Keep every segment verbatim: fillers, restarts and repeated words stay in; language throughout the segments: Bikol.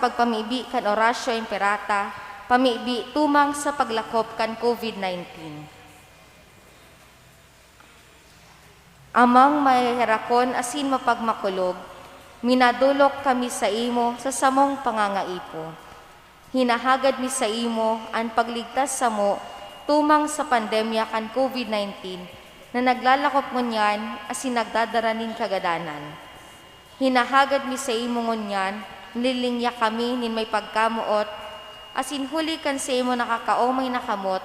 Pagpamibi kan Oratio Imperata, pamibi tumang sa paglakop kan COVID nineteen. Amang maheherakon asin mapagmakulog, minadolok kami saimo sa samong pangangaipo. Hinahagad mi saimo an pagligtas samo tumang sa pandemya kan COVID nineteen na naglalakop ngunyan asin nagdadara nin kagadanan. Hinahagad mi saimo ngunyan, nililingya kami nin may pagkamoot, asin huli kan saimo nakakaomay na kamot,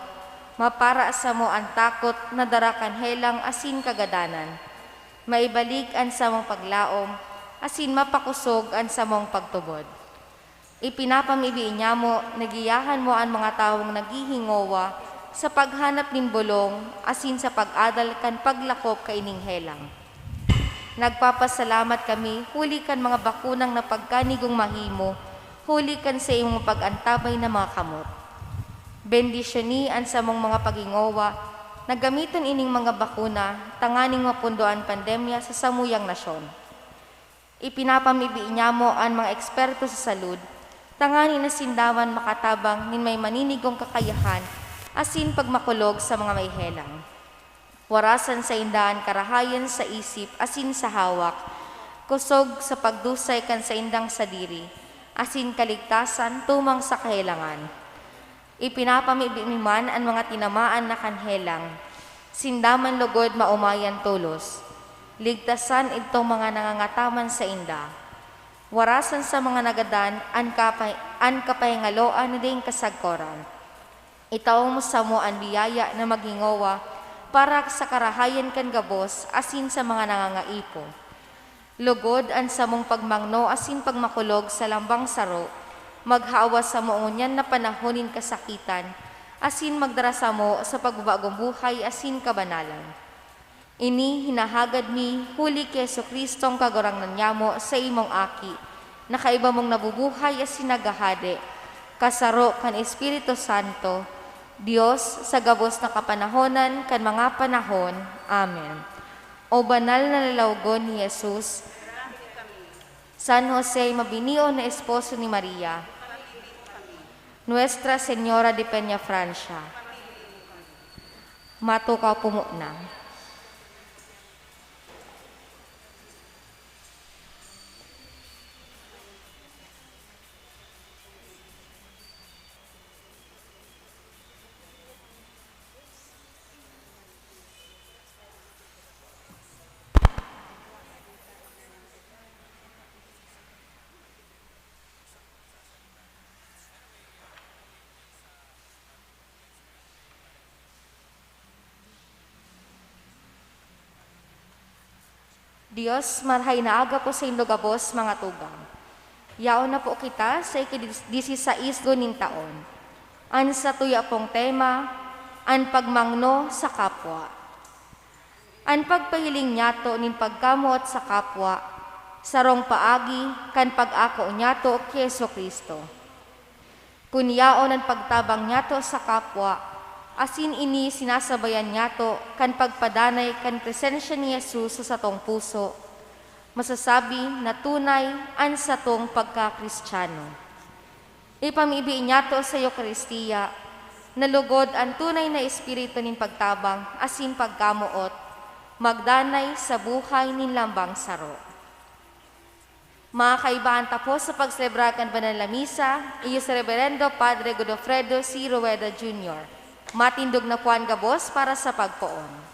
mapara samo an takot na dara kan helang asin kagadanan. Maibalik an samong paglaom, asin mapakosog an samong pagtubod. Ipinapamibi niamo na giyahan mo an mga tawong naghihingowa sa paghanap nin bolong asin sa pag-adal kan paglakop kaining helang. Nagpapasalamat kami huli kan mga bakunang napagkanigong mahimo huli kan saimong pag-antabay na mga kamot. Bendisyoni an samong mga paghingowa na gamiton ining mga bakuna tanganing mapundo an pandemya sa samuyang nasyon. Ipinapamibi niamo an mga eksperto sa salud, tanganing sinda man makatabang nin may maninigong kakayahan asin pagmakulog sa mga may helang. Warasan sainda an karahayan sa isip asin sa hawak, kosog sa pagdusay kan saindang sadiri, asin kaligtasan tumang sa kahelangan. Ipinapamibi mi man an mga tinamaan na kan helang, sinda man logod maomayan tolos. Ligtasan idtong mga nangangataman sainda. Warasan sa mga nagadan an kapay-, an kapahingaloan na daing kasagkoran. Itao mo samo an biyaya na maghingowa para sa karahayan kan gabos asin sa mga nangangaipo. Logod an samong pagmangno asin pagmakulog sa lambang saro, maghawa samo ngunyan na panahon nin kasakitan, asin magdara samo sa pagbabagong buhay asin kabanalan. Ini hinahagad mi huli ki Jesu-Cristong Kagurangnan nyamo sa imong Aki, na kaiba mong nabubuhay asin naghahade, kasaro kan Espiritu Santo, Dios sa gabos na kapanahonan kan mga panahon. Amen. O banal na lalawogon ni Jesus, San Jose, mabinion na esposo ni Maria, Nuestra Señora de Peñafrancia, matukaw po muna. Dios, marahay na aga po saindo gabos, mga tugang. Yaon na po kita sa ikadisisais nin taon. An satuya pong tema, an pagmangno sa kapwa. An pagpahiling nyato nin pagkamoot sa kapwa, sarong paagi kan pag-ako nyato ki Jesu-Cristo. Kun yaon an pagtabang nyato sa kapwa, asin ini sinasabayan nyato kan pagpadanay kan presensya ni Jesus sa satong puso, masasabi na tunay an satong pagka-Kristiyano. Ipamibi nyato sa Eukaristia na lugod an tunay na espiritu nin pagtabang asin pagkamoot, magdanay sa buhay nin lambang saro. Mga kaibahan, tapos sa pagselebrar kan banal na misa, iyo si Reberendo Padre Godofredo C. Rueda Junior. Matindog na puwan gabos para sa pagpoon.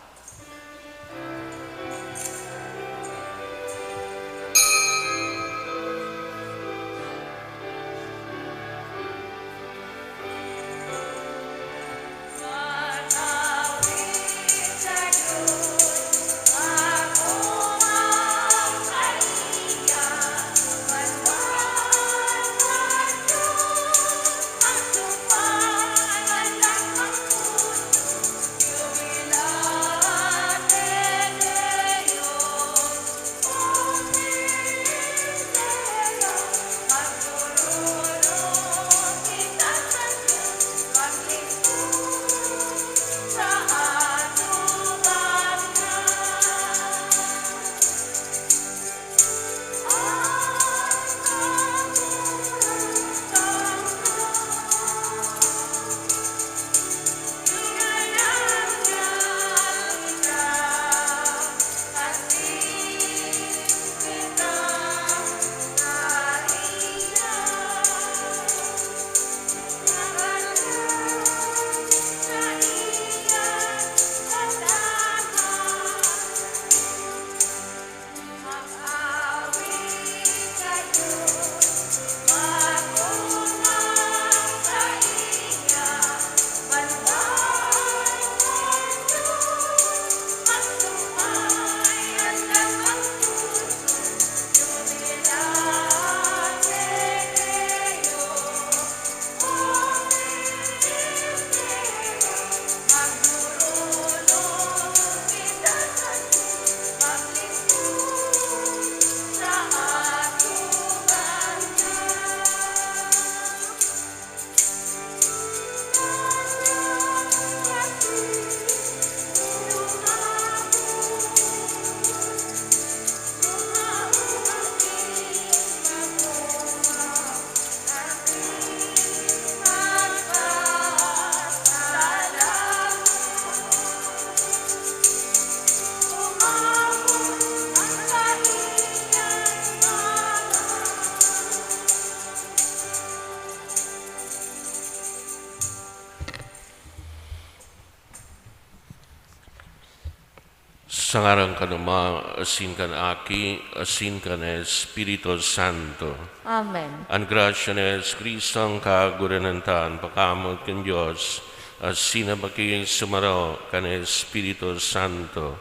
Sa ngaran kan Ama, asin kan Aki, asin kan Espiritu Santo. Amen. An grasya ni Jesu-Cristo, an Kagurangnan ta, an pakaamot kan Dios, asin an pakisumaro kan Espiritu Santo,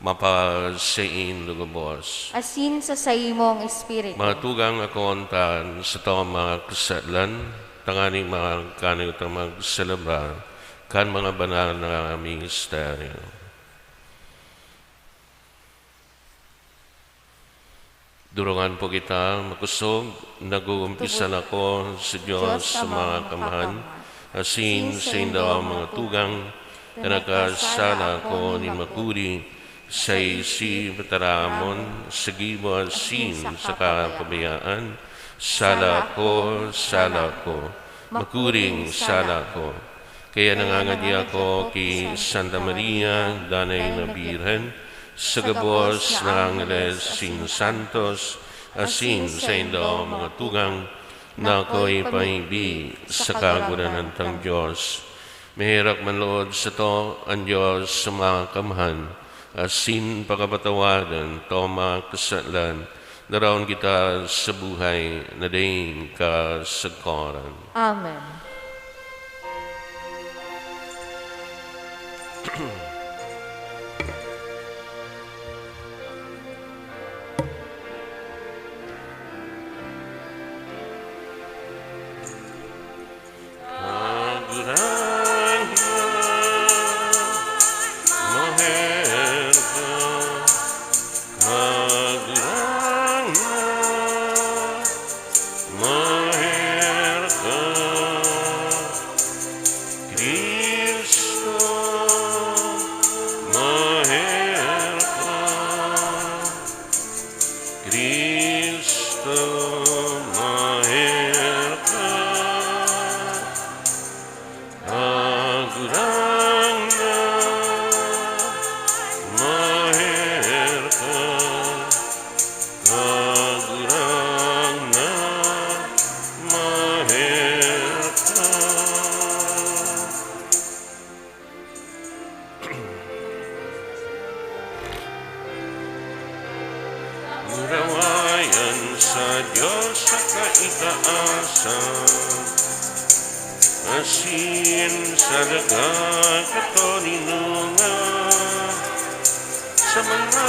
mapasaindo gabos. Asin sa saimong espiritu. Mga tugang, akoon ta an satong mga kasadlan, tanganing magkano ta magselebra kan mga banal na misteryo. Durungan po kita makosog. Nag-uumpisa na ako sa Dios sa mga kamhan, asin saindo mga tugang, ta nagkasala ako nin makuri, sa isip, tataramon, sa gibo, asin sa kapabayaan. Sala ko, sala ko, makuring sala ko. Kaya nangangadi ako ki Santa Maria, Danay na Birhen, sa gabos na angheles asin santos, asin saindo mga tugang, na ako ipaibi sa Kagurangnan tang Dios. Maherak manloob sato an Dios sa mga kamhan, asin pakapatawadan ta mga kasalan, daraon kita sa buhay na daing kasagkoran. Amen. Kagurangnan, maherak ka. Kagurangnan, maherak ka. Cristo, maherak ka. Cristo, maherak ka. Kagurangnan, maherak ka. Kagurangnan, maherak ka. Murawayan sa Dios sa kaitaasan, asin sa daga katoninongan, sa mga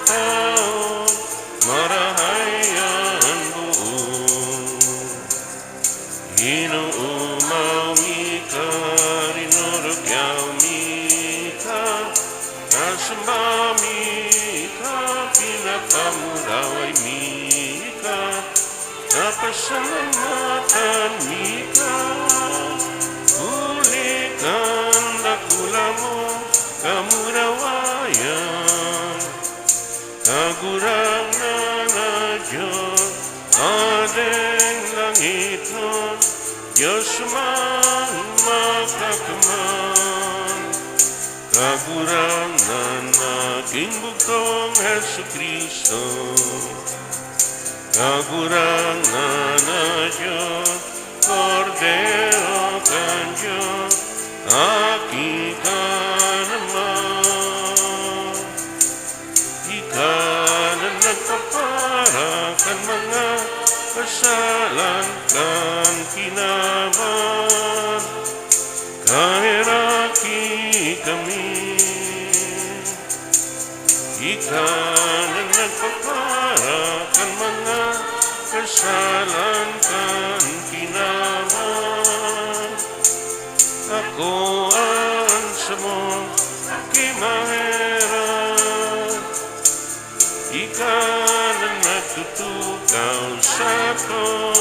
tawo marahay an boot. Inoomaw mi ka, rinurugyaw mi ka, nasamba mi ka, pinapamuraway mi ka, napasalamatan mi ka, huli kan dakula mong kamurawayan. Kagurangnan na Dios, Adeng langitnon, Dios man makakamhan. Kagurangnan na Aking bugtong Jesu-Cristo, Kagurangnan na Dios, Kordero kan Dios, Aki kan Ama. Ika na nagpapara kan mga kasalan kan kinaban, kaheraki kami. Ika na nagpapara kan mga kasalan kan kinaban, akoa an samong aki maherak. Ika na nagtutukaw sato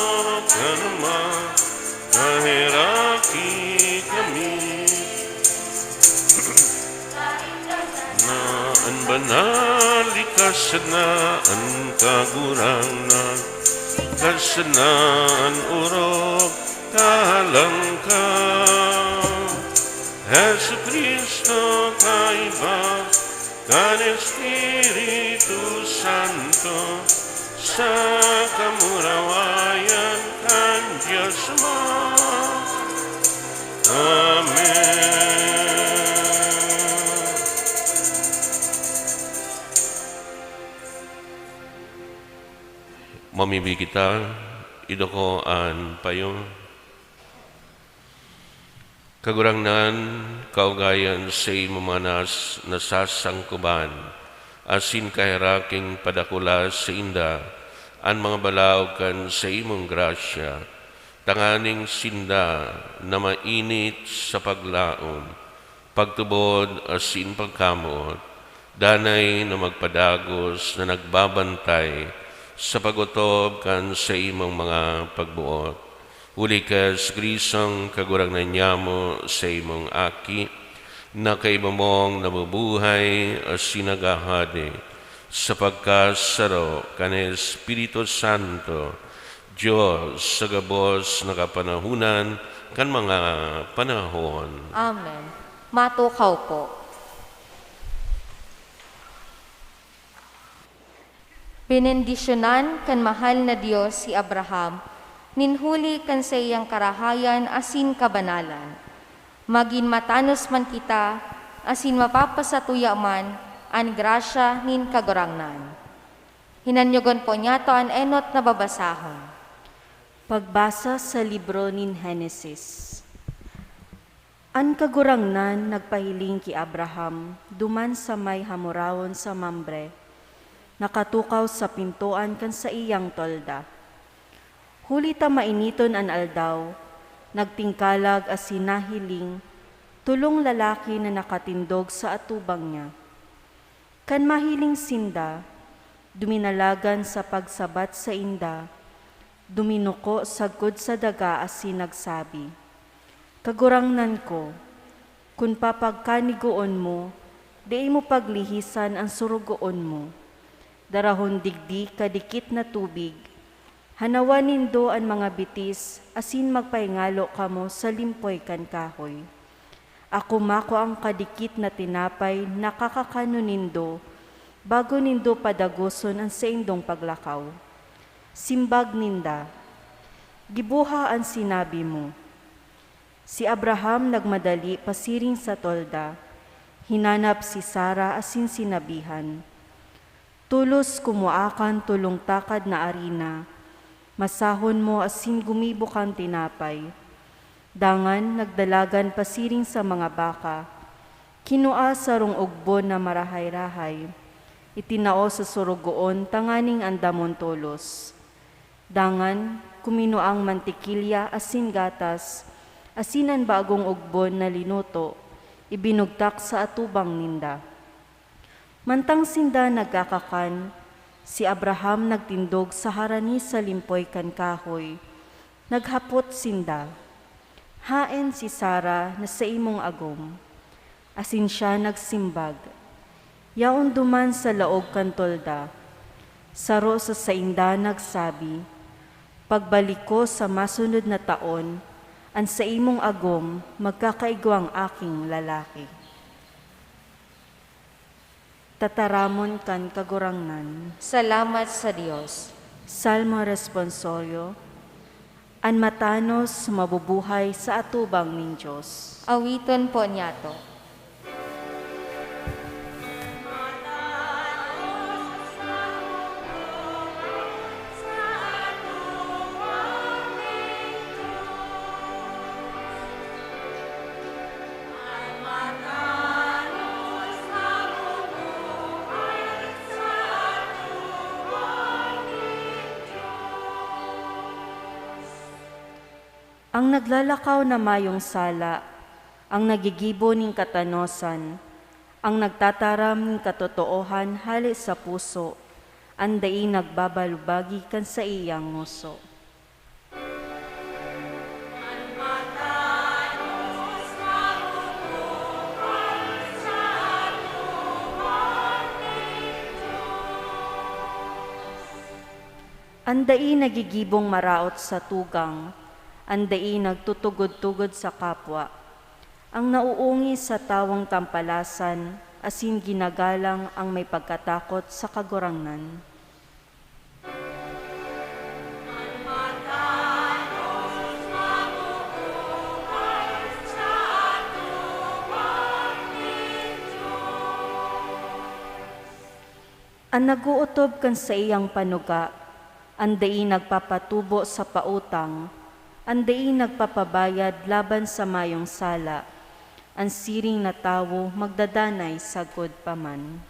kan Ama, kaheraki kami. Na an banal, likas na an Kagurangnan, likas na an orog, kahalang ka. Jesu-Cristo, kaiba kan Espiritu Santo, sa kamurawayan kan Dios Ama. Amen. Umibi kita, iduko an payo. Kagurangnan, kaugayan sa imo mga nas-, nasasangkuban, asin kaheraking padakula sainda an mga balaog kan sa imong grasya, tanganing sinda na mainit sa paglaom, pagtubod asin pagkamoot, danay na magpadagos na nagbabantay sa pag-otob kan sa imong mga pagboot. Huli ka, Jesu-Cristong Kagurangnan niamo, sa imong Aki, na kaiba mong nabubuhay asin naghahade sa pagkasaro kan Espiritu Santo, Dios sa gabos na kapanahonan kan mga panahon. Amen. Matukaw po. Benendisyonan kan mahal na Dios si Abraham, nin huli kan saiyang karahayan asin kabanalan. Magin matanos man kita, asin mapapasatuya man an grasya nin Kagurangnan. Hinanyogon po niyato an enot na babasahon. Pagbasa sa libro nin Henesis. An Kagurangnan nagpahiling ki Abraham duman sa may hamurawon sa Mamre, nakatukaw sa pintoan kan saiyang tolda. Huli ta mainiton an aldaw, nagtingkalag asin nahiling tolong lalaki na nakatindog sa atubang niya. Kan mahiling sinda, duminalagan sa pagsabat sainda, duminuko sagkod sa daga asin nagsabi, "Kagurangnan ko, kun papagkanigoon mo, dai mo paglihisan an sorogoon mo. Darahon digdi kadikit na tubig. Hanawan nindo an mga bitis asin magpahingalo kamo sa limpoy kan kahoy. Ako makuang kadikit na tinapay na kakakanon nindo bago nindo padagoson an saindong paglakaw." Simbag ninda, "Giboha an sinabi mo." Si Abraham nagmadali pasiring sa tolda, hinanap si Sara asin sinabihan, "Tolos kumua kan tolong takad na arina, masahon mo asin gumibo kan tinapay." Dangan nagdalagan pasiring sa mga baka, kinua sarong ugbon na marahay-rahay, itinao sa sorogoon tanganing andamon tolos. Dangan, kuminua an mantikilya asin gatas, asin an bagong ugbon na linuto, ibinugtak sa atubang ninda. Mantang sinda nagkakakan, si Abraham nagtindog sa harani sa limpoy kan kahoy. Naghapot sinda, "Haen si Sara na saimong agom?" Asin siya nagsimbag, "Yaon duman sa laog kan tolda." Saro sa sainda nagsabi, "Pagbalik ko sa masunod na taon, an saimong agom magkakaigwang aking lalaki." Tataramon kan Kagurangnan. Salamat sa Dios. Salmo Responsorio. An matanos mabubuhay sa atubang nin Dios. Awiton po niyato. Ang naglalakaw na mayong sala, ang nagigibo nin katanosan, ang nagtataram nin katotoohan hale sa puso, an dai nagbabalubagi kan saiyang ngoso. An dai nagigibong maraot sa tugang, an dai nagtutugod-tugod sa kapwa, ang nauungi sa tawong tampalasan asin ginagalang ang may pagkatakot sa Kagurangnan. An nag-ootob kan saiyang panuga, An dai nagpapatubo sa pautang, an dai nagpapabayad laban sa mayong sala, an siring na tawo magdadanay sagkod pa man.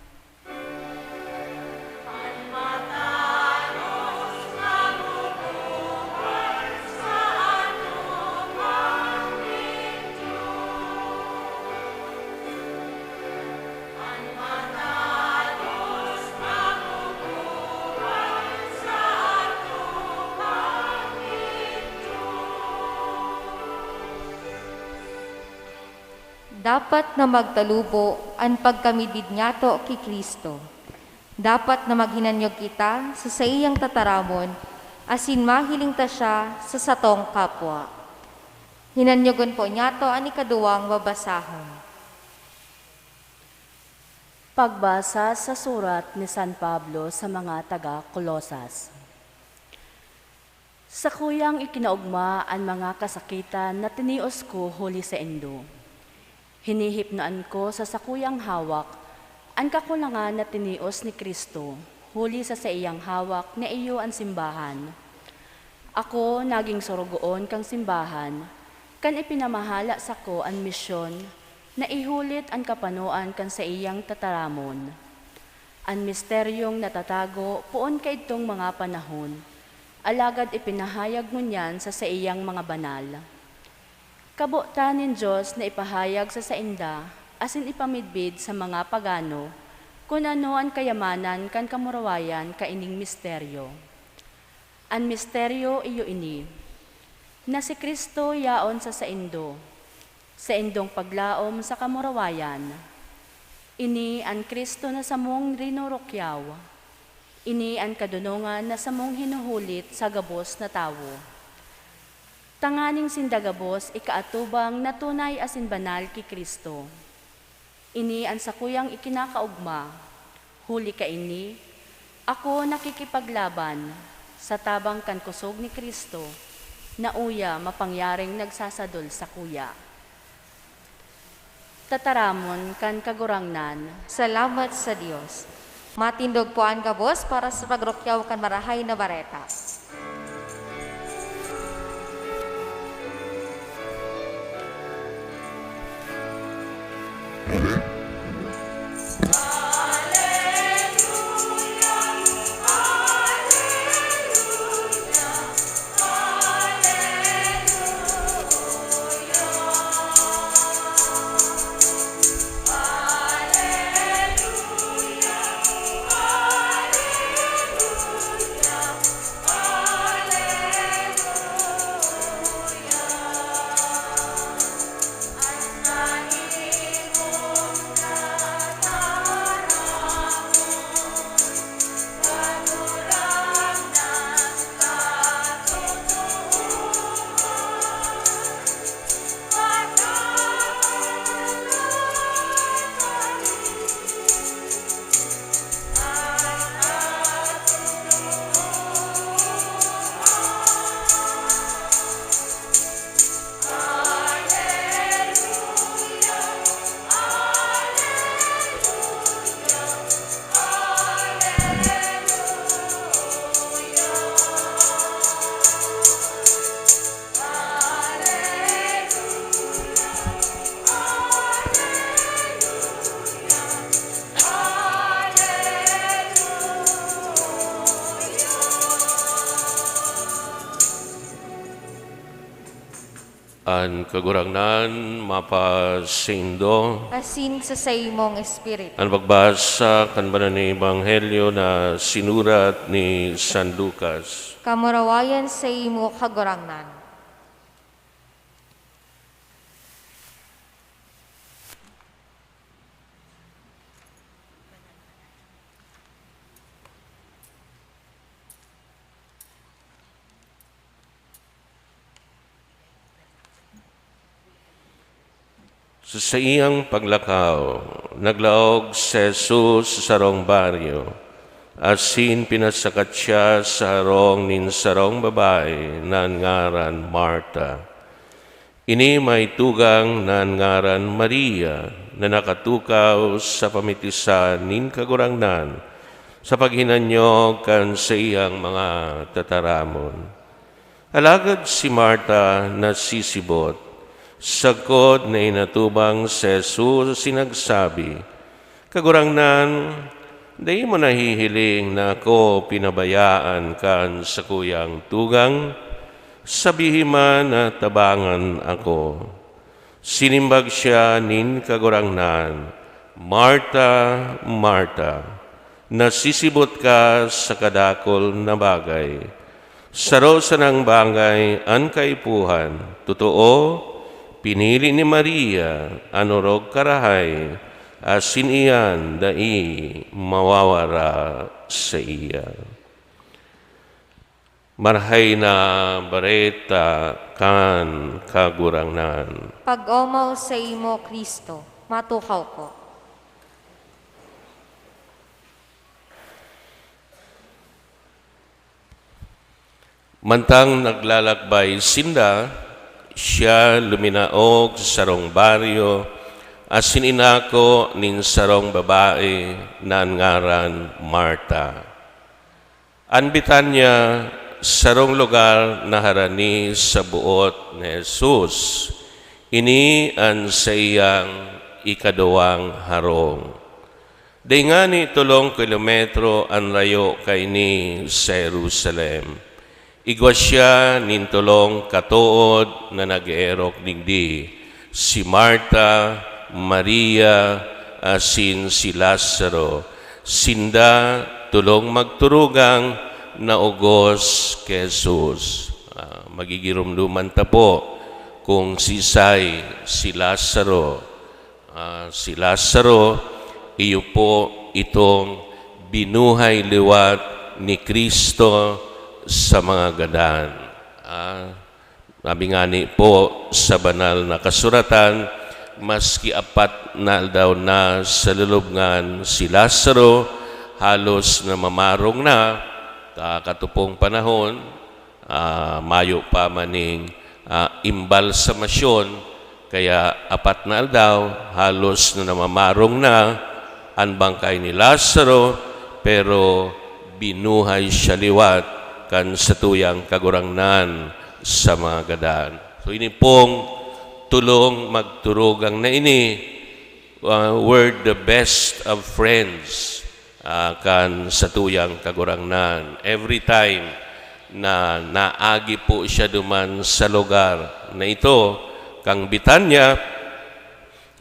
Dapat na magtalubo an pagkamidbid nyato ki Cristo. Dapat na maghinanyog kita sa saiyang tataramon asin mahiling ta siya sa satong kapwa. Hinanyogon po nyato an ikaduwang babasahon. Pagbasa sa surat ni San Pablo sa mga taga Colosas. Sakuyang ikinaogma an mga kasakitan na tinios ko huli saindo. Hinihipnoan ko sa sakuyang hawak an kakulangan na tinios ni Cristo, huli sa saiyang hawak na iyo an simbahan. Ako naging sorogoon kan simbahan, kan ipinamahala sako an misyon na ihulit an kapanoan kan saiyang tataramon. An misteryong natatago poon kaidtong mga panahon, alagad ipinahayag ngunyan sa saiyang mga banal. Kabotan nin Dios na ipahayag sa sainda asin ipamidbid sa mga pagano kun ano an kayamanan kan kamurawayan kaining misteryo. An misteryo iyo ini, na si Cristo yaon sa saindo, saindong paglaom sa kamurawayan. Ini an Cristo na samong rinurukyaw. Ini an kadonongan na samong hinuhulit sa gabos na tawo, tanganing sinda gabos ikaatubang na tunay asin banal ki Cristo. Ini an sakuyang ikinakaogma. Huli kaini, ako nakikipaglaban sa tabang kan kusog ni Cristo, na uya mapangyaring nagsasadol sakuya. Tataramon kan Kagurangnan. Salamat sa Dios. Matindog po an gabos para sa pagrukyaw kan Marahay na Bareta. An Kagurangnan mapasaindo. Asin sa saimong espiritu. An pagbasa kan Banal na Ebanghelyo na sinurat ni San Lucas. Kamurawayan saimo, Kagurangnan. Sa saiyang paglakaw, naglaog si Jesus sa sarong baryo, asin pinasakat siya sa harong nin sarong babae na an ngaran Marta. Ini may tugang na an ngaran Maria, na nakatukaw sa pamitisan nin Kagurangnan, sa paghinanyog kan saiyang mga tataramon. Alagad si Marta nasisibot, sagkod na inatubang si Jesus asin nagsabi, "Kagurangnan, dai mo nahihiling na ako pinabayaan kan sakuyang tugang? Sabihi man na tabangan ako." Sinimbag siya nin Kagurangnan, "Marta, Marta, nasisibot ka sa kadakul na bagay. Saro sanang bagay an kaipuhan. Totoo, pinili ni Maria an orog karahay, asin iyan dai mawawara saiya." Marahay na Bareta kan Kagurangnan. Pag-omaw saimo, Cristo. Matukaw ko. Mantang naglalakbay sinda, siya luminaog sa sarong baryo asin inako nin sarong babae na an ngaran Marta. An Betania, sarong lugar na harani sa boot ni Jesus. Ini an saiyang ikaduwang harong. Dai ngani tolong kilometro an rayo kaini sa Jerusalem. Igwa siya nin tolong katood na nag-eerok digdi, si Marta, Maria, asin si Lazaro. Sinda tolong magturugang naugos ki Jesus. Ah, magigiromdoman ta po kung sisay si Lazaro. Ah, si Lazaro, iyo po itong binuhay liwat ni Cristo sa mga gadan. Ah, sabi ngani po sa Banal na Kasuratan, maski apat na aldaw na sa lulubngan si Lazaro, halos namamarong na, kakatupong panahon, ah, mayo pa man ning, ah, imbalsamasyon, kaya apat na aldaw, halos na namamarong na an bangkay ni Lazaro, pero binuhay siya liwat kan satuyang Kagurangnan sa mga gadan. So, ini pong tolong magturugang na ini, ah, were the best of friends, ah, kan satuyang Kagurangnan. Every time na naagi po siya duman sa lugar na ito, kang Betania,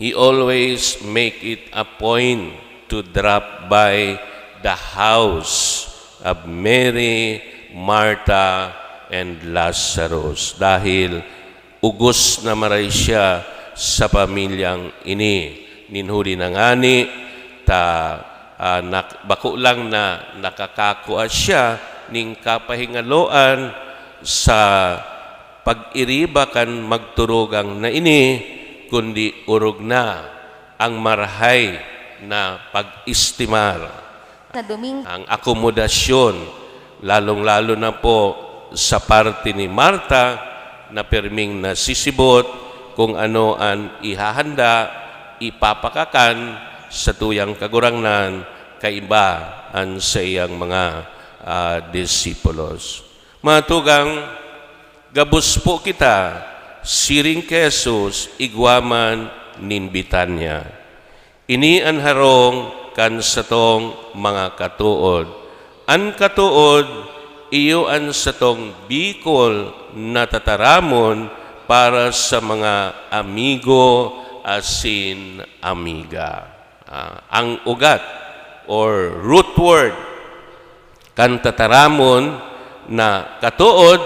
he always make it a point to drop by the house of Mary, Martha, and Lazarus. Dahil ugos na maray siya sa pamilyang ini. Nin huli na ngani, ta, ah, nak-, bako lang na nakakakua siya nin kapahingaloan sa pag-iriba kan magturugang na ini, kundi orog na ang marahay na pag-estimar. Sa Domingo. Ang akomodasyon, lalong-lalo na po sa parte ni Marta, na pirming nasisibot kung ano an ihahanda, ipapakakan satuyang Kagurangnan, kaiba an saiyang mga, ah, disipulos. Mga tugang, gabos po kita, siring ki Jesus, igwa man nin Betania. Ini an harong kan satong mga katood. An katood, iyo an satong bikol na tataramon para sa mga amigo asin amiga. Ah, ang ugat or root word kan tataramon na katood,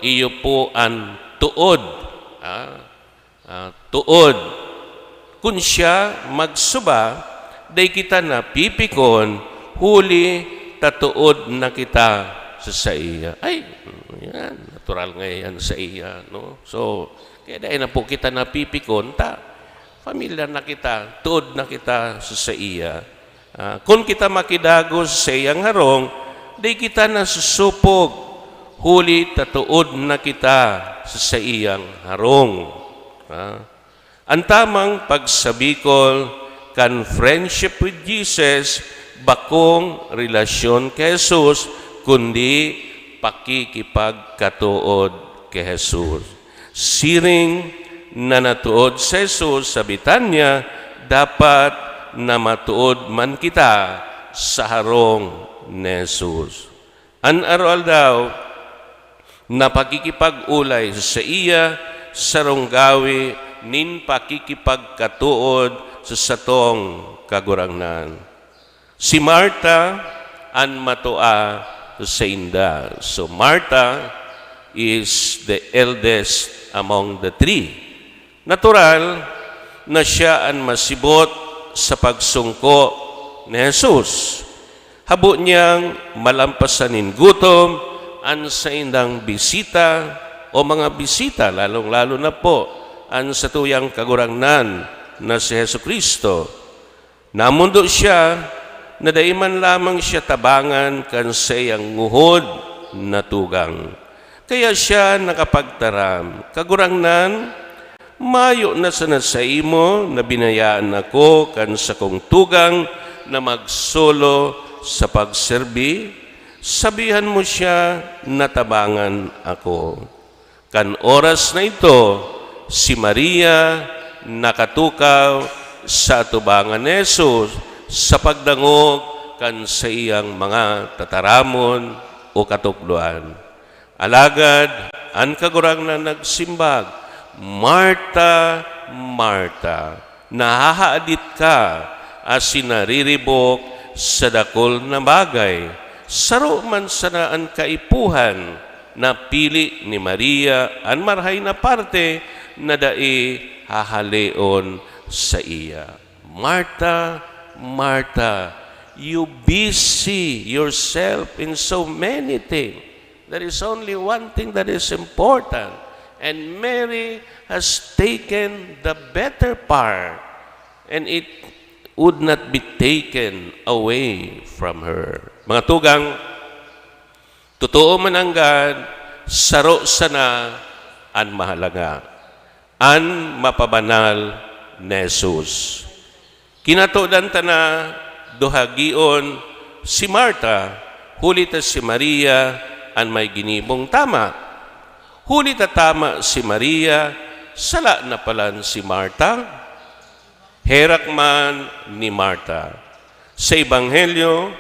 iyo po an tood. Ah, ah, tood. Kun siya magsuba, dai kita napipikon, huli ta tood na kita sa saiya. Ay, yan, natural nga yan sa iya, no? So, kaya dai na po kita napipikon, ta familiar na kita, tood na kita sa saiya. Ah, kun kita makidagos sa saiyang harong, di kita nasusupog, huli ta tood na kita sa saiyang harong. Ah, an tamang pagsabikol kan friendship with Jesus, bakong relasyon ki Jesus, kundi pakikipagkatood ki Jesus. Siring na natuod si Jesus sa Betania, dapat na matuod man kita sa harong ni Jesus. An aroaldaw na pakikipag-olay saiya sarong gawe nin pakikipagkatood sa satong Kagurangnan. Si Marta an matua sainda. So, Marta is the eldest among the three. Natural na siya an masibot sa pagsungko ni Jesus. Habo niyang malampasan nin gutom an saindang bisita o mga bisita, lalong-lalo na po an satuyang Kagurangnan na si Jesu-Cristo. Namondo siya na dai man lamang siya tabangan kan saiyang nguhod na tugang. Kaya siya nakapagtaram, "Kagurangnan, mayo na sana saimo na binayaan ako kan sakong tugang na magsolo sa pagserbi? Sabihan mo siya na tabangan ako." Kan oras na idto, si Maria nakatukaw sa atubangan ni Jesus sa pagdangog kan saiyang mga tataramon o katukdoan. Alagad an Kagurangnan nagsimbag, "Marta, Marta, nahahadit ka asin nariribok sa dakul na bagay. Saro man sana an kaipuhan na pili ni Maria an marahay na parte na dai hahaleon saiya." Marta, Marta, you busy yourself in so many things. There is only one thing that is important, and Mary has taken the better part, and it would not be taken away from her. Mga tugang, totoo man anggad, saro sana an mahalaga, an mapabanal na Jesus. Kinatodan ta na duhagion si Marta, huli ta si Maria an may ginibong tama. Huli ta tama si Maria, sala na palan si Marta? Herak man ni Marta. Sa Ebanghelyo,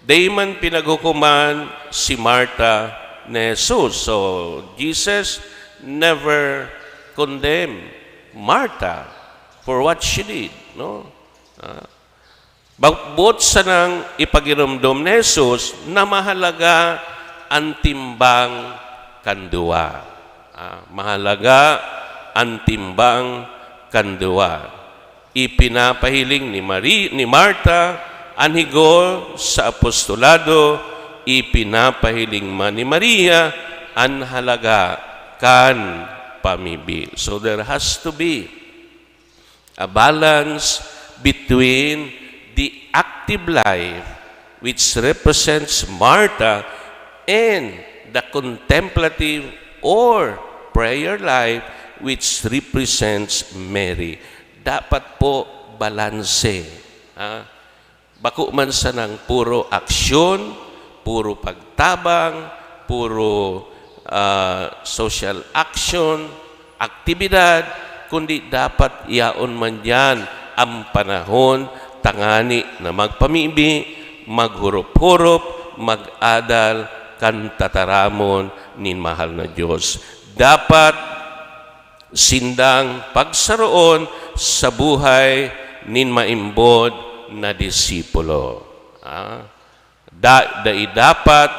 dai man pinaghukoman si Marta ni Jesus. So, Jesus never condemned Marta for what she did, no? Ah, ba-, boot sanang ipagiromdom ni Jesus na mahalaga an timbang kan duwa. Ah, mahalaga an timbang kan duwa. Ipinapahiling ni Mari-, ni Marta an higo sa apostolado, ipinapahiling man ni Maria an halaga kan pamibi. So, there has to be a balance between the active life, which represents Martha, and the contemplative or prayer life, which represents Mary. Dapat po balanse, ha? Bako man sanang puro aksyon, puro pagtabang, puro, ah, social action, aktibidad, kundi dapat yaon man diyan ang panahon tangani na magpamibi, maghurop-hurop, mag-adal kan tataramon nin mahal na Dios. Dapat sindang pagsaroon sa buhay nin maimbod na disipulo. Ah, da-, dai dapat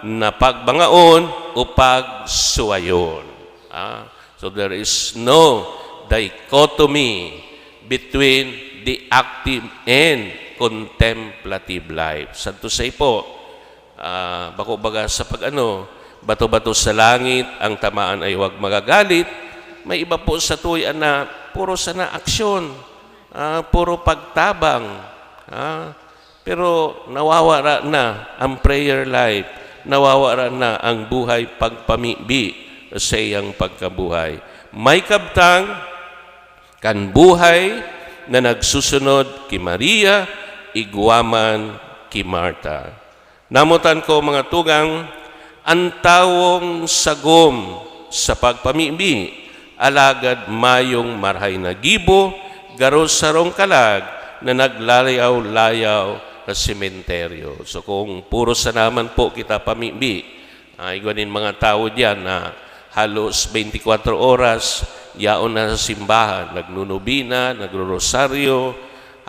na pagbangaon o pagsuwayon. Ah, so there is no dichotomy between the active and contemplative life. Sad to say po, ah, bako baga sa pag-ano, bato-bato sa langit, ang tamaan ay huwag magagalit. May iba po sa tuya na puro sana aksyon, ah, puro pagtabang, ah, pero nawawara na ang prayer life, nawawara na ang buhay pagpamibi sa iyang pagkabuhay. May kabtang kan buhay na nagsusunod ki Maria, igwa man ki Marta. Namotan ko, mga tugang, an tawong sagom sa pagpamibi, alagad mayong marahay na gibo, garo sarong kalag na naglalayaw-layaw sa sementeryo. So, kung puro sana man po kita pamibi, ah, igwa nin mga tawo diyan na halos twenty-four oras yaon na sa simbahan, nagnunubina, nagrorosaryo,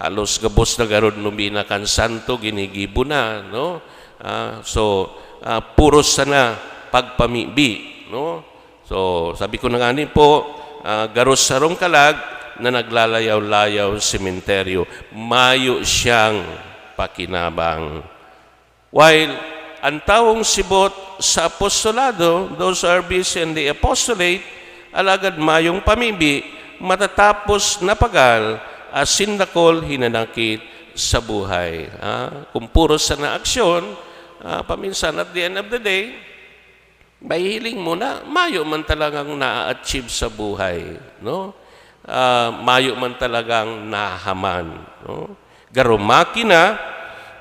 halos gabos na garo nobena kan santo, ginigibo na, no? Ah, so, ah, puro sana pagpamibi, no? So, sabi ko na ngani po, ah, garo sarong kalag na naglalayaw-layaw sa sementeryo, mayo siyang pakinabang. While an tawong sibot sa apostolado, those who are busy in the apostolate, alagad mayong pamibi, matatapos na pagal asin dakul hinanakit sa buhay. Ah, kung puro sana aksyon, ah, paminsan, at the end of the day, mahihiling mo na mayo man talagang naa-achieve sa buhay, no? Ah, mayo man talagang nahahaman, no? Garo makina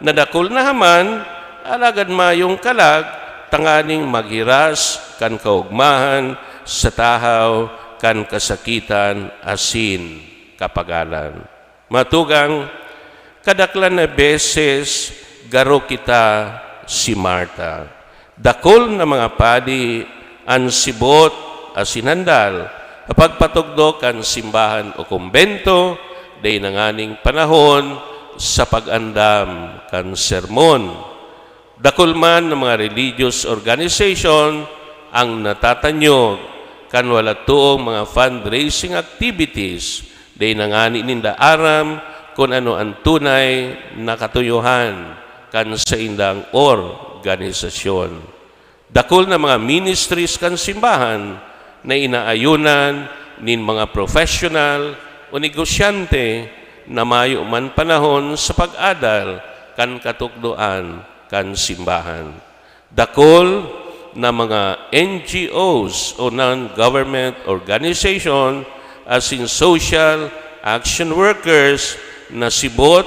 na dakul na haman, alagad mayong kalag tanganing maghiras kan kaogmahan sa tahaw kan kasakitan asin kapagalan. Mga tugang, kadaklan na beses garo kita si Marta. Dakul na mga padi an sibot asin handal sa pagpatukdo kan simbahan o kumbento, dai na nganing panahon sa pag-andam kan sermon. Dakul man na mga religious organization ang natatanyog kan wala toong mga fundraising activities, dai na ngani ninda aram kun ano an tunay na katuyohan kan saindang organisasyon. Dakul na mga ministries kan simbahan na inaayunan nin mga professional o negosyante na mayo man panahon sa pag-adal kan katukdoan kan simbahan. Dakul na mga N G Os o non-government organization, asin social action workers na sibot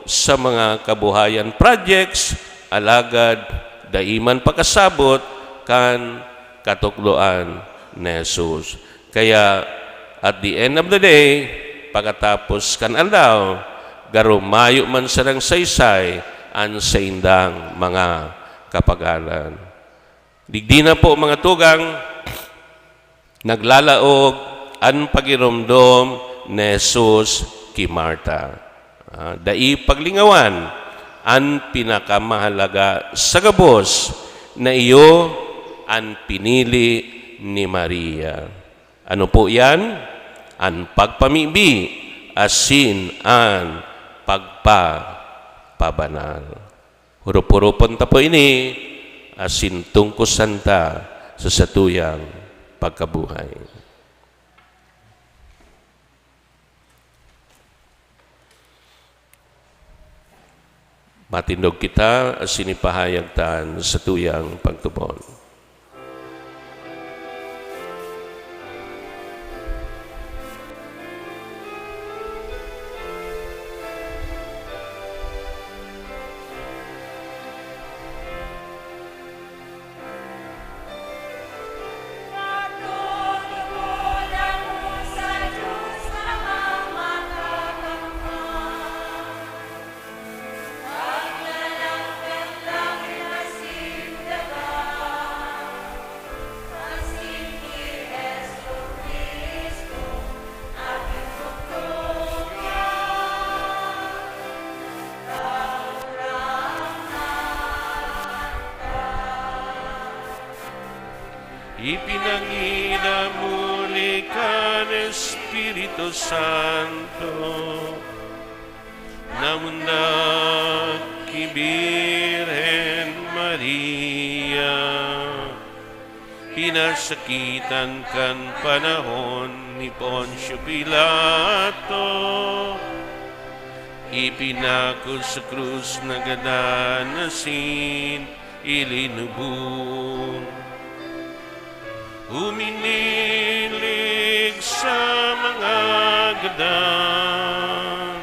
sa mga kabuhayan projects, alagad dai man pakasabot kan katukdoan ni Jesus. Kaya, at the end of the day, pakatapos kan aldaw, garo mayo man sanang saysay an saindang mga kapagalan. Digdi na po, mga tugang, naglalaog an pagiromdom ni Jesus ki Marta. Ah, dai paglingawan, an pinakamahalaga sa gabos na iyo an pinili ni Maria. Ano po iyan? An pagpamibi asin an pagpapabanal. Hurup-hurupon ta po ini, asin tungkosan ta sa satuyang pagkabuhay. Matindog kita asin ipahayag ta an satuyang pagtubod. Ipinangina muli kan Espiritu Santo. Namundag ki Birhen Maria, pinasakitan kan panahon ni Poncio Pilato, ipinako sa krus, nagadan asin ilinubong. Uminilig sa mga gadan.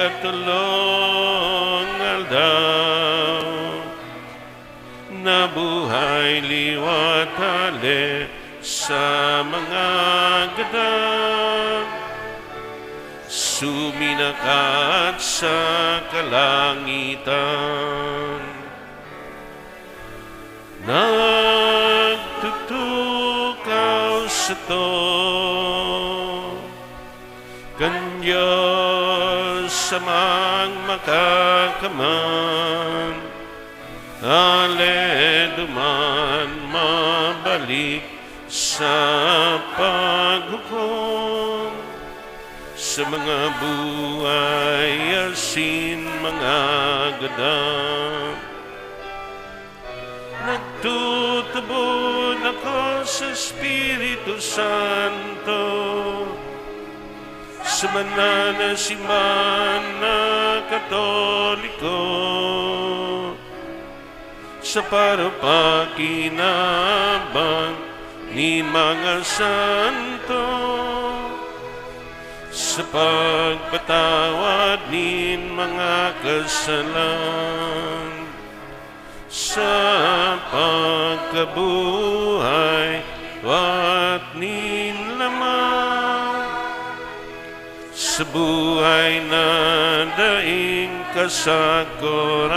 Katulong aldaw, nabuhay liwat hale sa mga gadan, suminakat sa kalangitan. Nagtutukaw sato kan Dios Amang Makakamhan, ale duman mabalik sa paghukom sa mga buhay asin mga gadan. Nagtutubod ako sa Espiritu Santo, sa banal na simbahan na Katoliko, sa parapakinabang nin mga santo, sa pagpatawad nin mga kasalan, sa pagkabuhay liwat nin laman, sa buhay na daing kasakoran.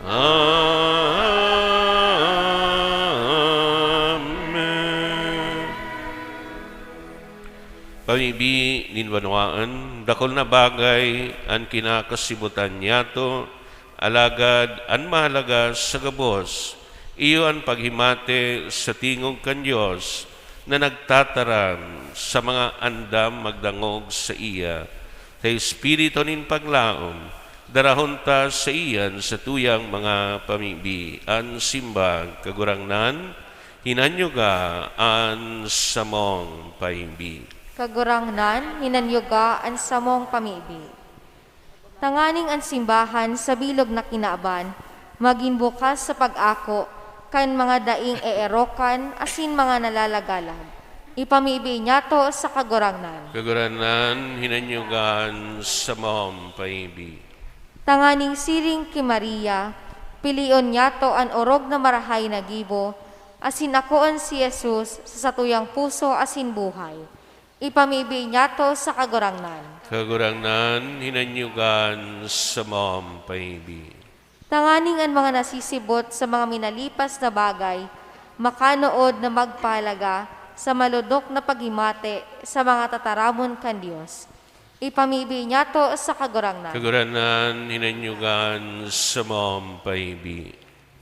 Amen. Pamibi nin banwaan, dakul na bagay an kinakasibutan niyato, alagad an mahalaga sa gabos, iyo an paghimati sa tingog kan Dios na nagtataram sa mga andam magdangog saiya. Sa espiritu nin paglaom, darahon ta saiya an satuyang mga pamibi. An simbag, Kagurangnan, hinanyuga an samong pamibi. Kagurangnan, hinanyuga an samong pamibi. Tanganing an simbahan sa bilog na kinaban magin bukas sa pag-ako kan mga daing eerokan asin mga nalalagalag. Ipamibi niyato sa Kagurangnan. Kagurangnan, hinanyuga an samong pamibi. Tanganing siring ki Maria, pilion niyato an orog na marahay na gibo, asin akoon si Jesus sa satuyang puso asin buhay. Ipamibi niyato sa Kagurangnan. Kagurangnan, hinanyuga an samong pamibi. Tanganing an mga nasisibot sa mga minalipas na bagay makanood na magpahalaga sa malodok na paghimati sa mga tataramon kan Dios. Ipamibi niyato sa Kagurangnan. Kagurangnan, hinanyuga an samong pamibi.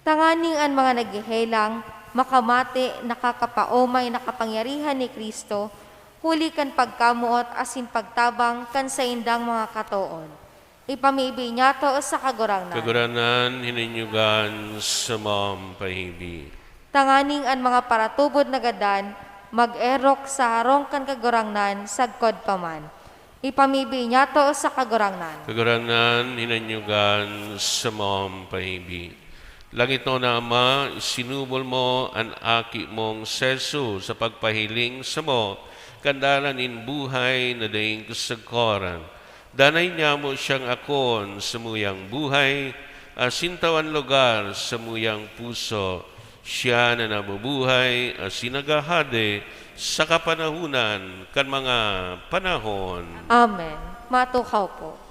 Tanganing an mga naghehelang makamati na kakapaomay na kapangyarihan ni Cristo, huli kan pagkamoot asin pagtabang kan saindang mga katoon. Ipamibi niyato sa Kagurangnan. Kagurangnan, hinanyuga an samong pamibi. Tanganing an mga paratubod na gadan mag-erok sa harong kan Kagurangnan sagkod pa man. Ipamibi niyato sa Kagurangnan. Kagurangnan, hinanyuga an samong pamibi. Langitnon na Ama, isinubol mo an Aki mong si Jesus sa pagpahiling samo kan dalan nin buhay na daing kasagkoran. Danay niya mo siyang akoon samuyang buhay, asin tawan lugar samuyang puso. Siya na nabubuhay asin naghahade sa kapanahonan kan mga panahon. Amen. Matukaw po.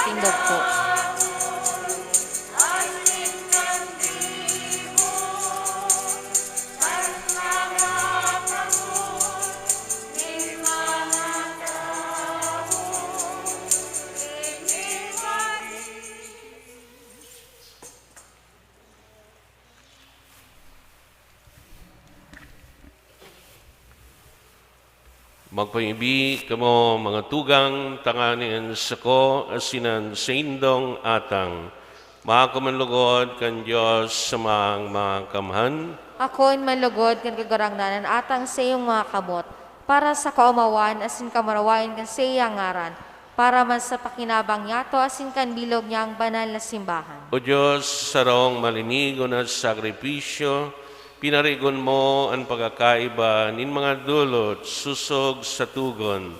Tindog po. Magpaibi kamo, mga tugang, tanganing an sako asin an saindong atang maako man lugod kan Dios sa Amang Makamhan. Akoon man lugod kan Kagurangnan an atang sa iyong mga kamot, para sa kaomawan asin kamurawayan kan saiyang ngaran, para man sa pakinabang niyato asin kan bilog niyang banal na simbahan. O Dios, sarong malinigon na sakripisyo, pinarigon mo an pagkakaiba nin mga dolot sosog sa togon.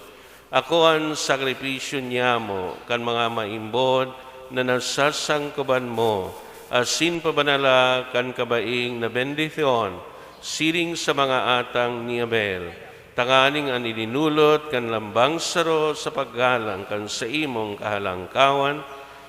Ako an sakripisyo niyamo kan mga maimbod na nasasangkoban mo, asin pabanala kan kabaing na bendisyon, siring sa mga atang ni Abel, tanganing an idinolot kan lambang saro sa paggalang kan saimong kahalangkawan,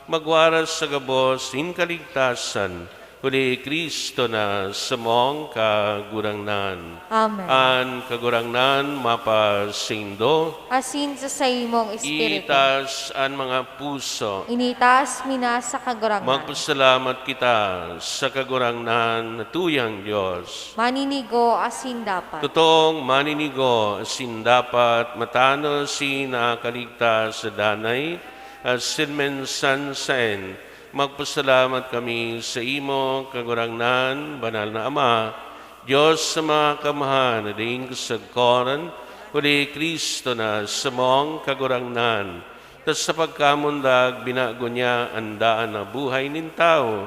magwaras sa gabos nin kaligtasan, huli ki Cristo na samong Kagurangnan. Amen. An Kagurangnan mapasaindo. Asin sa saimong espiritu. Itaas an mga puso. Initaas mi na sa Kagurangnan. Magpasalamat kita sa Kagurangnan na tuyang Dios. Maninigo asin dapat. Totoong maninigo asin dapat, matanos asin nakakaligtas sa danay asin minsan saen. Magpasalamat kami saimo, Kagurangnan, Banal na Ama, Dios sa mga kamhan na daing kasagkoran, huli ki Cristo na samong Kagurangnan. Ta sa pagkamundag, binago niya an daan na buhay nin tawo.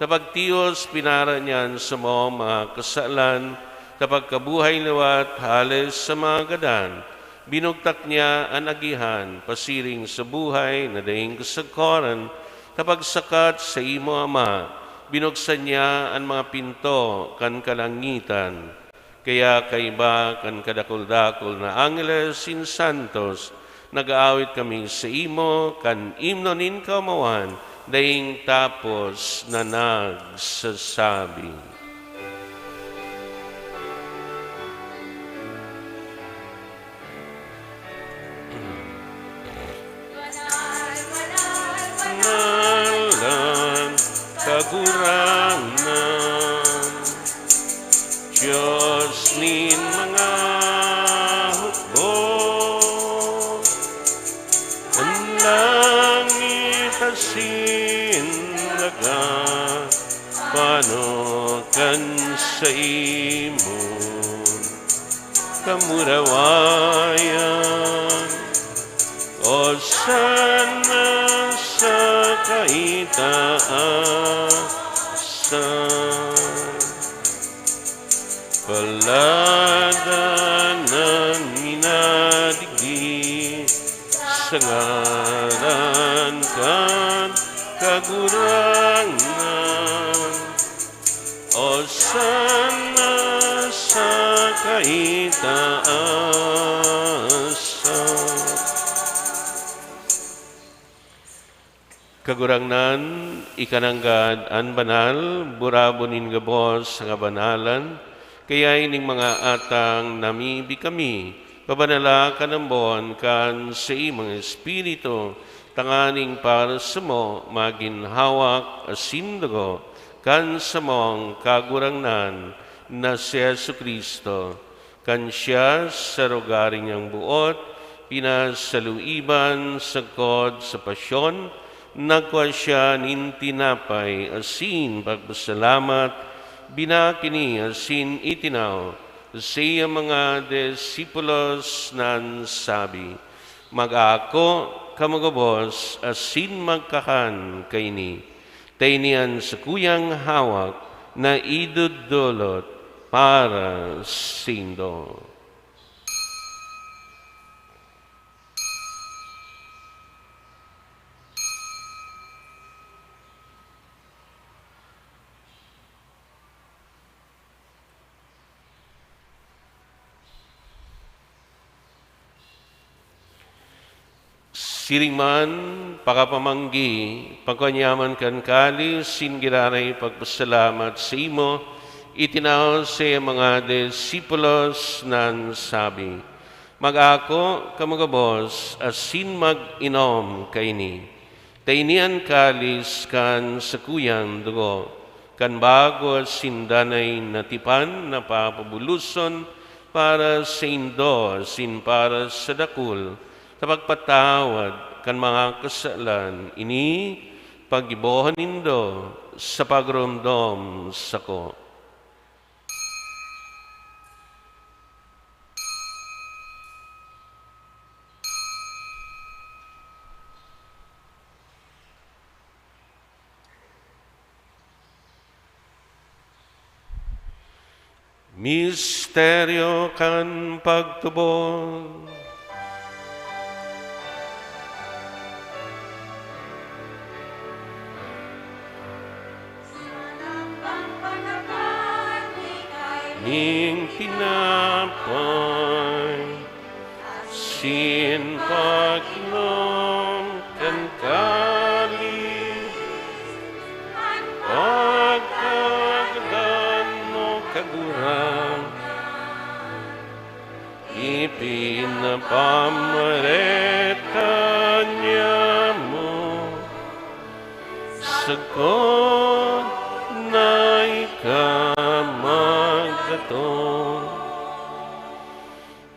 Sa pagtios, pinara niya an samong mga kasalan. Sa pagkabuhay liwat, hale sa mga gadan, binugtak niya an agihan pasiring sa buhay na daing kasagkoran. Sa pagsakat saimo, Ama, binuksan niya an mga pinto kan kalangitan. Kaya kaiba kan kadakul-dakul na angheles asin santos, nag-aawit kami saimo kan imno nin kaomawan daing tapos na nagsasabi, Ngalan Kagurangnan, Dios nin mga hukbo, an langit asin daga, pano kan saimo kamurawayan. Osana sa kaitaasan. Paladan an minadigdi sa ngaran kan Kagurangnan. Osana sa kaitaasan. Kagurangnan, ika nanggad an banal, burabon nin gabos sa kabanalan, kaya ining mga atang namibi kami, pabanala kan ambon kan saimong Espiritu, tanganing para samo magin hawak asin dugo kan samong Kagurangnan na si Jesu-Cristo. Kan siya, sa rugari niyang boot, pinasaluiban sagkod sa pasyon, nagkua siya nin tinapay asin pagpasalamat, binakini asin itinaw sa saiyang mga disipulos na nagsabi, "Mag-aako kamo gabos asin magkakan kaini. Ta ini an sakuyang hawak na idodolot para saindo." Siring man, pakapamanggi, pagkanyaman kan kalis, sin giraray pagpasalamat sa imo, itinao sa mga disipulos nan sabi, "Mag-ako kamo gabos asin mag-inom kaini. Ta ini an kalis kan sakuyang dugo, kan bago asin danay na tipan na papabuloson para saindo asin para sa dakul, sa pagpatawad kan mga kasalan. Ini paggibohon nindo sa pagurumdom sako." Misteryo kan pagtubod. Ning tinapay, sin pag-inom kan kalis, pagkagadan mo, Kagurangnan, ipinapamareta niya mo, sagkod na ika magdatong.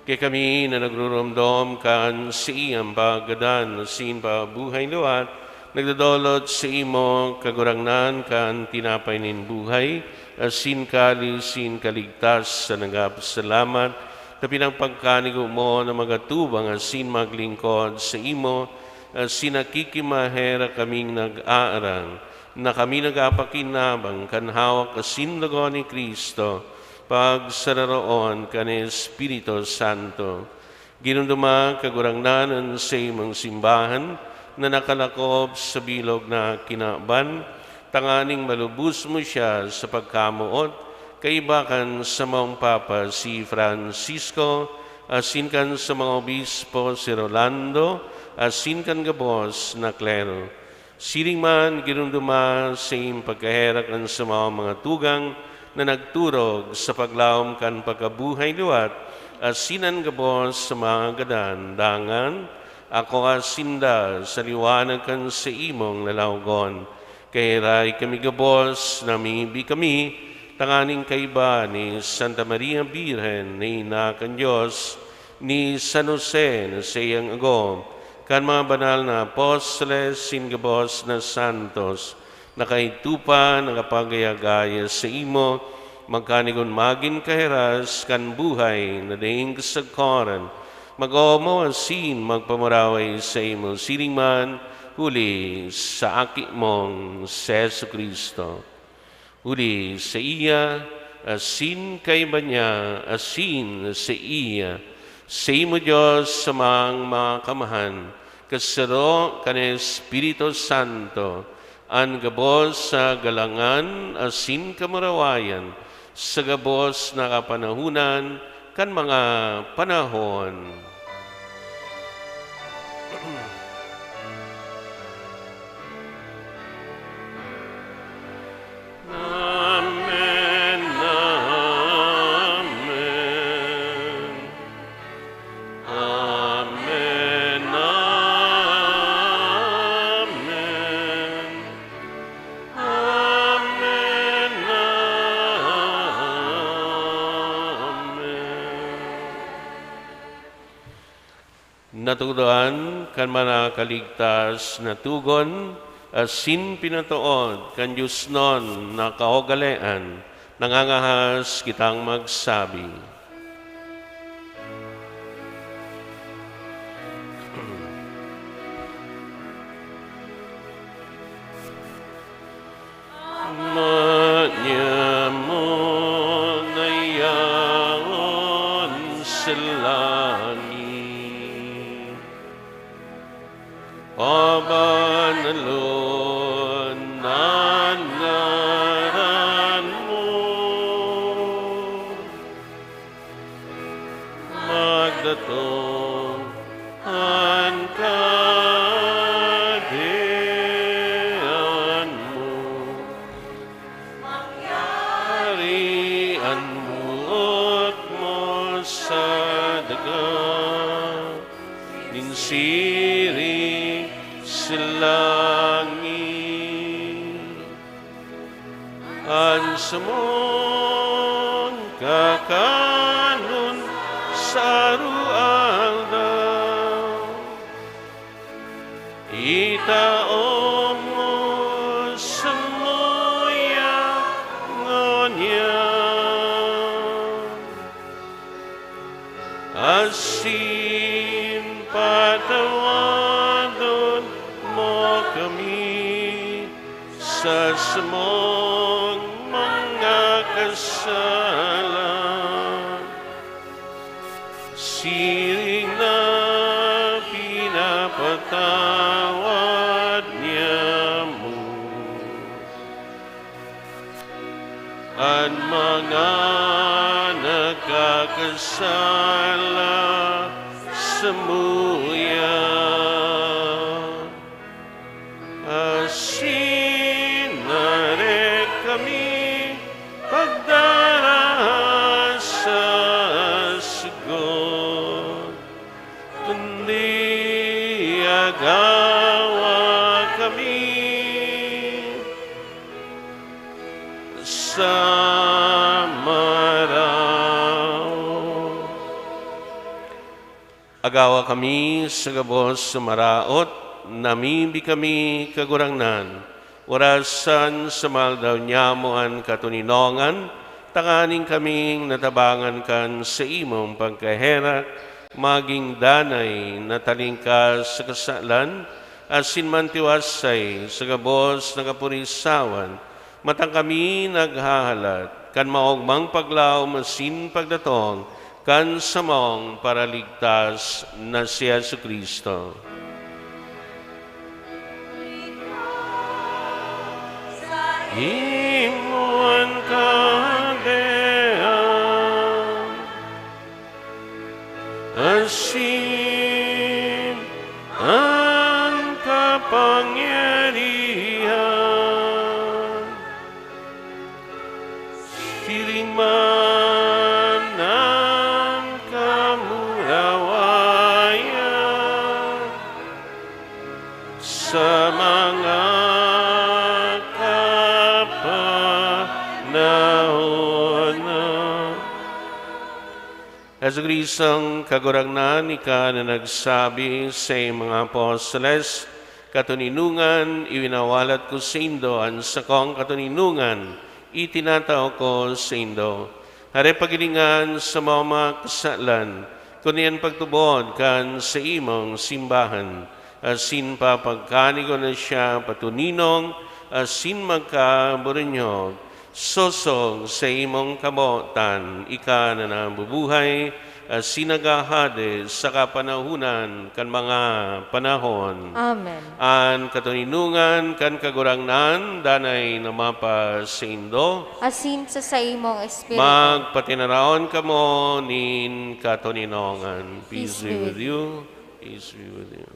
Kaya kami na nagruromdom kan saiyang paggadan asin pabuhay liwat, nagdodolot sa imo, Kagurangnan, kan tinapay nin buhay, asin kalis nin kaligtasan, nagpapasalamat ta pinagpagkanigo mo na magatubang asin maglingkod sa imo, asin nakikimaherak kaming nag-aarang na kami nagpapakinabang kan hawak asin dugo ni Cristo, pagsararoon kan Espiritu Santo. Giromdoma, Kagurangnan, an saimong simbahan na nakalakop sa bilog na kinaban, tanganing malubos mo siya sa pagkamoot, kaiba kan samong Papa si Francisco, asin kan samong obispo si Rolando, asin kan gabos na klero. Siring man, giromdoma sa saimong pagkaherak an samong mga tugang na nagturog sa paglaom kan pagkabuhay liwat, asin an gabos sa mga gadan, dangan akoa sinda sa liwanag kan saimong lalawogon. Kaherak kami gabos, namimibi kami, tanganing kaiba ni Santa Maria Birhen na ina kan Dios, ni San Jose na saiyang agom, kan mga banal na apostoles, sin gabos na santos, na kaidto pa nakapagaya-gaya saimo, magkanigon magin kahiras kan buhay na daing kasagkoran, mag-omaw asin magpamuraway saimo siring man, huli sa Aki mong si Jesu-Cristo. Huli saiya, asin kaiba niya, asin saiya, saimo, Dios, sa mga kamaahan, kasaro kan Espiritu Santo, an gabos sa galangan asin kamurawayan, sa gabos na kapanahonan kan mga panahon. Amen, amen. Amen, amen. Amen, amen. Natudoan kan mga kaligtas na tugon, asin pinatood kan diosnon na kaugalean, nangangahas kitang magsabi. Manyamo na yaon sa langit. Pabanalon an ngaran mo. Magdatong an ka- An boot mo sa daga nin siring sa langit. An samong kakanon sa aroaldaw, itao mo samuya ngunyan. Asin patawadon mo kami sa samong mga kasalan, siring na pinapatawad niamo an mga nagkakasala samuya. Asin dai kami pagdara sa sagot, kundi agawa kami sa maraot. Agawa kami sa gabos sa maraot, namibi kami, Kagurangnan, orasan sa mga aldaw niamo an katoninongan, tanganing kaming natabangan kan saimong pagkaherak, magin danay na talingkas sa kasalan, asin mantiwasay sa gabos na kapurisawan, matang kami naghahalat kan maogmang paglaom asin pagdatong kan samong Paraligtas na si Jesu-Cristo. Imo an kahadean, asin an kapangyarihan, siring man an kamurawayan sa mga kapanahonan. Jesu-Cristong Kagurangnan, ika na nagsabi sa mga apostoles, "Katoninongan, iwinawalat ko saindo an sakong katoninongan, itinatao ko saindo." Hare paghilingan sa mga kasalan, kundi an pagtubod kan saimong simbahan, asin papagkanigon na siya patuninong asin magkaburunyog, sosog sa imong kabotan, ika na nabubuhay, asin naghahade sa kapanahonan kan mga panahon. Amen. An katoninongan kan Kagurangnan danay na mapasaindo. Asin sa saimong espiritu. Magpatinaraon kamo nin katoninongan. Peace be with you. Peace be with you.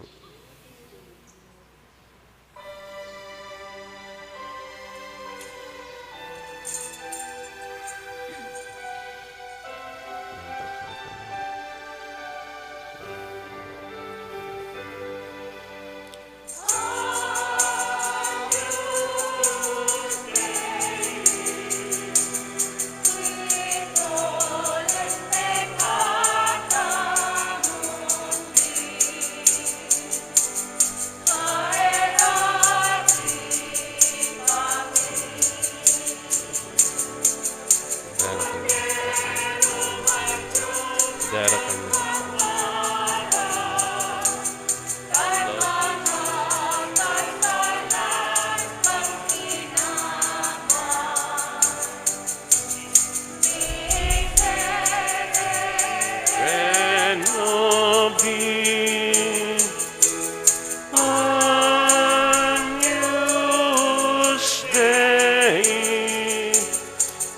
Agnus Dei,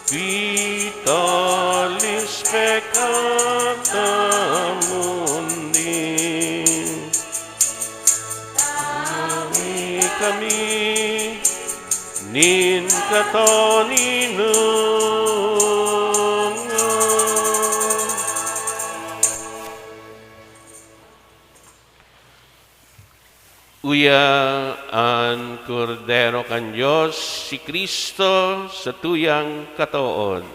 qui tollis peccata mundi. Tawi kami nin katoninongan. Uya an Kordero kan Dios, si Cristo sa tuyang katoon.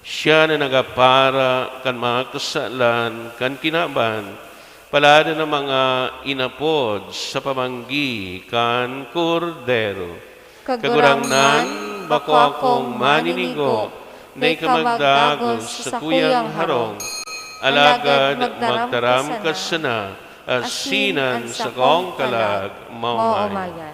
Siya na nagapara kan mga kasalan kan kinaban. Palalo na mga inapod sa pamanggi kan Kordero. Kagurangnan, bako akong maninigo na ika magdagos sa kuyang harong, alagad magtaram ka sana, asin an sakong kalag maomayan.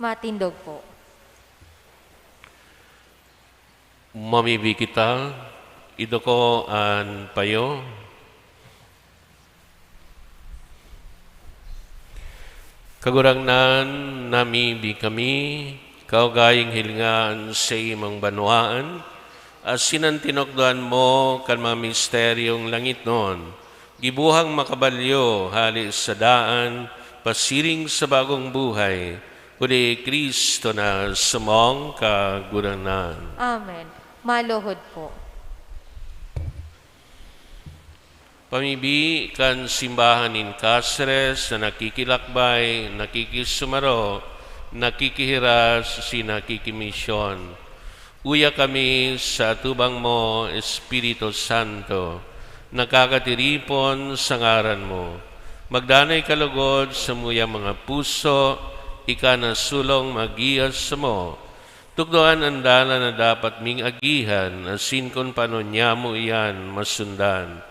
Matindog po. Mamibi kita, iduko an payo. Kagurangnan, namibi kami, kaugaling hilinga an saimong banwaan, asin an tinukdoan mo kan mga misteryong langitnon, gibohang makabalyo hale sa daan, pasiring sa bagong buhay, huli Cristo na samong Kagurangnan. Amen. Maluhod po. Pamibi kan simbahan nin Caceres na nakikilakbay, nakikisumaro, nakikihiras, si nakikimisyon. Uya kami sa atubang mo, Espiritu Santo, nakakatiripon sa ngaran mo. Magdanay ka logod sa muyang mga puso, ika na solong mag-ias samo. Tukdoan an dalan na dapat ming agihan, asin kun paano nyamo iyan masundan.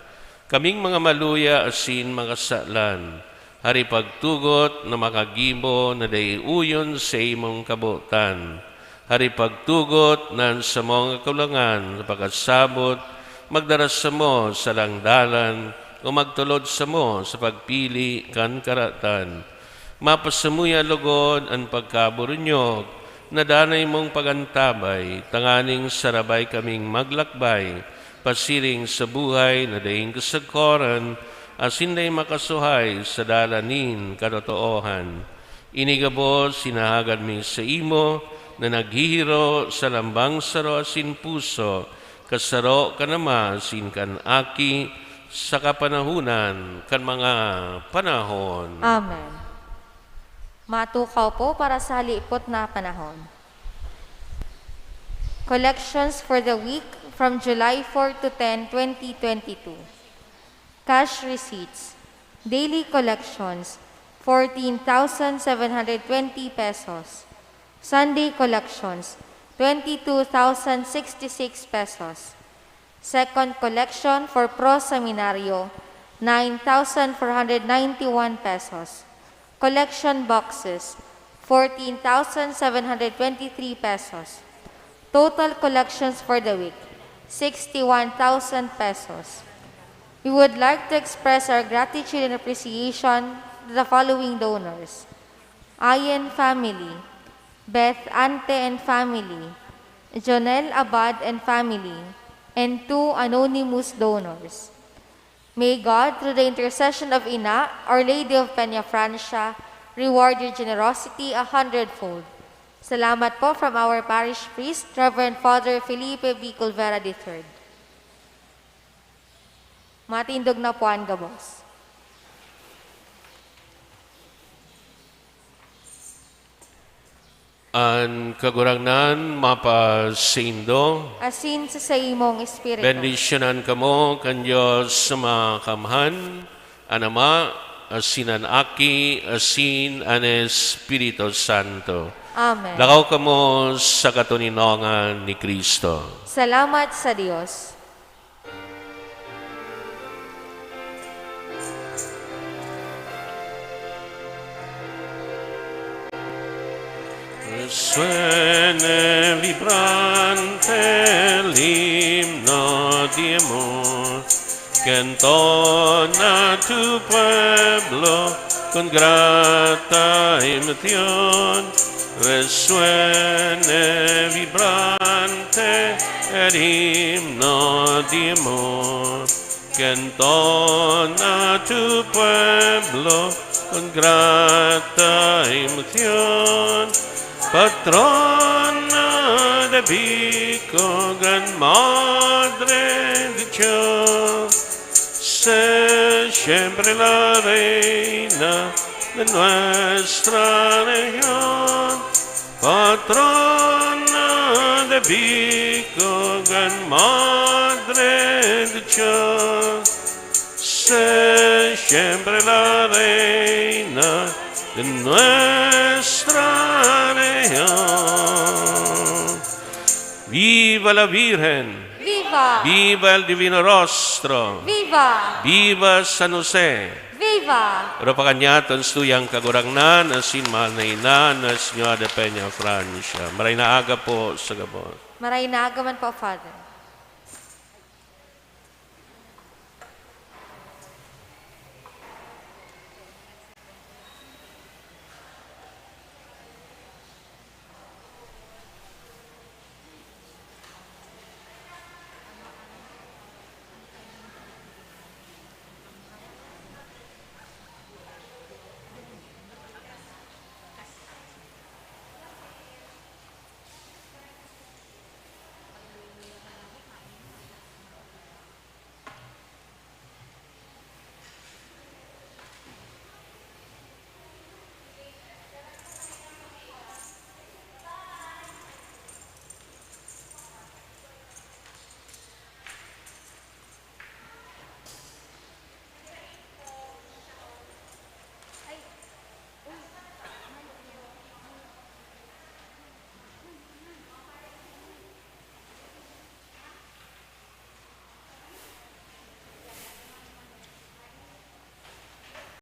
Kaming mga maluya asin makasalan, hari pagtugot na makagibo na dai uyon sa imong kabotan. Hari pagtugot na an samong kakulangan sa pagkasabot, magdara samo sa langdalan o magtulod samo sa pagpili kan karatan. Mapasamuya logod an pagkaburunyog na danay mong pagantabay, tanganing sarabay kaming maglakbay pasiring sa buhay na daing kasagkoran asin dai makasuhay sa dalan nin katotoohan. Ini gabos hinahagad mi saimo na naghihiro sa lambang saro asin puso, kasaro kan Ama asin kan Aki, sa kapanahonan kan mga panahon. Amen. Matukaw po para sa halipot na panahon. Collections for the week from July four to ten, twenty twenty-two. Cash receipts. Daily collections, fourteen thousand seven hundred twenty pesos. Sunday collections, twenty-two thousand sixty-six pesos. Second collection for Pro Seminario, nine thousand four hundred ninety-one pesos. Collection boxes, fourteen thousand seven hundred twenty-three pesos. Total collections for the week, sixty-one thousand pesos. We would like to express our gratitude and appreciation to the following donors: Ayen family, Beth Ante and family, Jonel Abad and family, and two anonymous donors. May God, through the intercession of Ina, Our Lady of Peña Francia, reward your generosity a hundredfold. Salamat po from our parish priest, Reverend Father Felipe V. Culvera the third. Matindog na po an gabos. An Kagurangnan mapasaindo. Asin sa saimong espiritu. Bendisyonan kamo kan Dios sa mga kamhan, an Ama, asin an Aki, asin an Espiritu Santo. Amen. Lakaw kamo sa katoninongan ni Cristo. Salamat sa Dios. Resuene vibrante el himno de amor, que entona tu pueblo con grata emoción. Resuene vibrante el himno de amor, que entona tu pueblo con grata emoción. Patrona de Vico, gran madre de Dios, sé siempre la reina de nuestra región. Patrona de Vico, gran madre de Dios, sé siempre la reina de nuestra región. ¡Viva la Virgen! ¡Viva! ¡Viva el Divino Rostro! ¡Viva! ¡Viva San José! Viva! Oro pa kanyaton sa tuyang Kagurangnan, asin mahal na ina na Señora de Peña Francia. Maray na aga po sa gabos. Maray na aga man po, Father.